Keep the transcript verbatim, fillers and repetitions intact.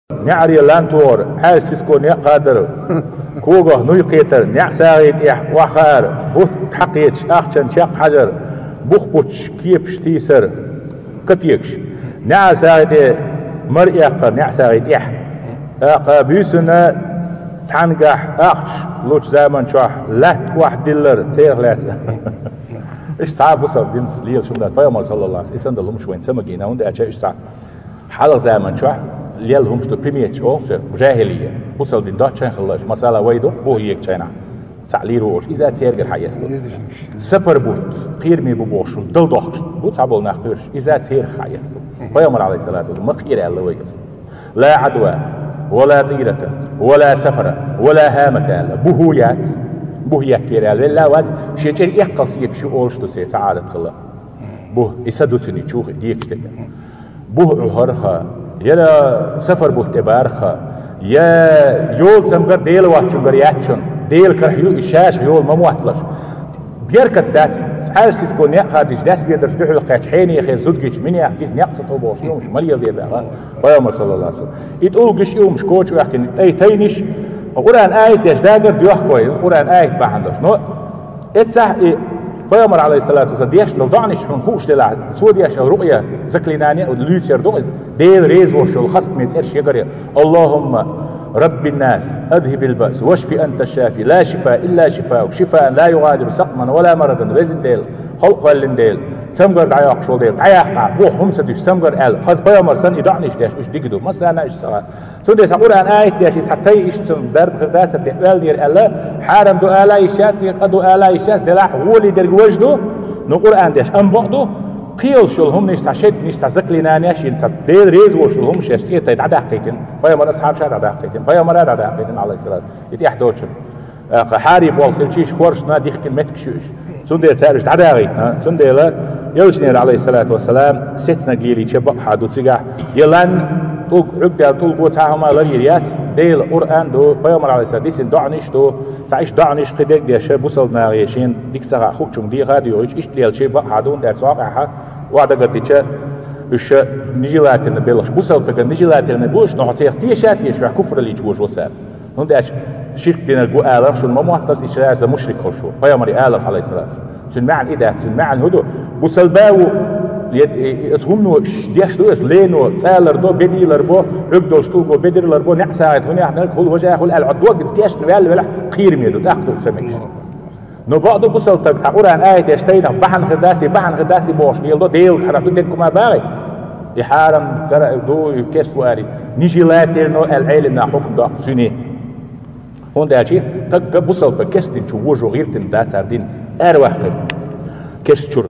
неӀаре лан тохар, Ӏаьржа сиско некъ кхадар, когах нуй кхетар, неӀ сагӀий тӀехь охьахаар, бутт хьакхеташ, ахчан чекх хьажар, бух бутташ, кепаш тийсар, капекаш. НеӀар сагӀий тӀе мара эккхар, неӀ сагӀий тӀехь. ТӀаккха буьйсанна цхьаьнгахь ахча лучу заман чохь лаьтта охьадиллар церах лаьцна. Иштта цхьа а бусалба динца лела шуна дац. Пайхамар, саллаллаху алейхи ва саллям, и санна долу хӀумаш вайна ца магийна, хӀунда аьлча иштта цхьа хьалха заман чохь лела хӀумаш ду, пимечаш олу церан, жахӀилия. Бусалба дин доцчу хенахь хилла аша, масала, вай ду, бух егачу хенахь цхьаъ лийр ву олуш, иза цергара хьаэцна. Сапар бутт, кхераме бу бохуш, дала дохкуш бу цхьаболу нах кхоьруш, иза церах хьаэцна. Пайхамар, алейхиссалату вассалам, ма кхера аьлла вайга. Ла Ӏадва, ва ла тӀирата, ва ла сафара, ва ла хӀамата аьлла. Бух яц, бух еттера аьлла, велла а вац, шен чӀерга эккхал сехаш ю олуш ду церан цхьа Ӏадат хилла. Бух, и са ду цуьнан чу декаш дерг. Бух Ӏуьхарха, я сафар бутт тӀе барха, я йолу цамгар Дела воцчуьнгара яц шуна, Дела карахь ю и, шаьш йолу ма мотталаш. Беркат дац, Ӏаьржа сиско некъ хадийча, дас ведарш дуьхьал кхаьчча, хьенехера зудгича, минех гича, некъ ца тхо бохуш, и хӀумаш ма леладе баьхна Пайхамар, саллаллаху алейхи ва саллям. И тӀулгаш, и хӀумаш коча ваьккхина, тӀе тайниш, Къуръан аят деш дагар доьхкой, Къуръан аят бахьана долуш. Но эццахь и Пайхамар, алейхиссалату вассалам, дешна долу доӀанаш хьуна хууш делахь, цо деш йолу рукъя, заклинание, луьйцур ду иза, Дела реза волуш йолу хастаме цӀераш ягаре: «Аллахумма раббин нас, адхибил баъс, вашфи анта шафи, ла шифа илла шифаук, шифаан ла югадиру сакъман ва ла марадан», везан Дела, халкъ кхоьллина Дела, цамгар дӀайоккхуш волу Дела, дӀаяккха, боху хӀума ца дуьсу цамгар аьлла. Хаза Пайхамар санна и доӀанаш деш, уьш дика ду. Массарна а иштта ца хаьа. Цундела сан Къуръан аят деш, и цхьа тай иштта цунна дарба хир дацара тӀе оьлла дера аьлла, хьарам ду ала йиш яц, и къа ду ала йиш яц, делахь гӀоле дерг важа ду, но Къуръан деш, амма бакъ ду, кхелаш йолу хӀуманаш, цхьа шайтӀанаш, цхьа заклинанеш, и цхьа Дела реза волуш йолу хӀуманаш шаьш цӀе тай дӀадаккхийтина, Пайхамар асхьабаша дӀадаккхийтина, Пайхамара дӀадаккхийтина, алейхиссалам, и тӀехь долчун. Аха, хьари болх хилча, хӀоршна дихкина меттигаш ю уьш. Цундела цара уьш дӀадагӀийтина. Цундела Элчанера, алейхиссалату вассалам, сецнаг лелийча бакъахьа ду цигахь. Я лан тӀулг, Ӏуьрг даьлла тӀулго цхьа хӀума ларъяр яц, Дела Къуръан ду, Пайхамар, алейхиссалам, дисина доӀанаш ду, цхьа иштта доӀанаш кхидерг деш, бусалба нахе шена дика ца хаьа хуучунга деха а доьхуьйтуш, иштта лелча бакъахьа ду, хӀунда аьлча цкъа а къаьхьа, охьадагардича, уьш нежелательно белхаш, бусалба стагана нежелательно бу уьш, но хьо цех теша а тешаш, куфраллича вожо цара. ХӀунда аьлча ширк динарг ву аларх шуна ма моттаза, и шаьрза мушрик хуьлуш ву. Пайхамаре аларх, алейхиссалату. Цуьнан маьӀна и дац, цуьнан маьӀна хӀун ду? Бусалба ву, я, и, и, оцу хӀумано ш-, деш ду аса, лено, цӀа лардо, беде ларбо, Ӏуьрг долуш тӀулго беде ларбо, неӀ сагӀийта хӀун яхнарг, хӀула важа, хӀула аьлла, хьо доггана тешна ваьлла велахь, кхераме ду, тӀаккха ду ца мегаш. Но бакъду бусалба стаг цхьа Къуръан аят деш тайнах бахьана хир дац те, бахьана хир дац те бохуш леладо, Делан хьарам ду, дерг хӀума багӀи. И хьарам кара ду, и кест ву ари. Нежелательно аьлла Ӏелам наха хӀукм доккху цуьне. ХӀунда аьлча тагга бусалба кестина чу вожо гӀиртина дац цара дин. Араваккхира кест чуьра.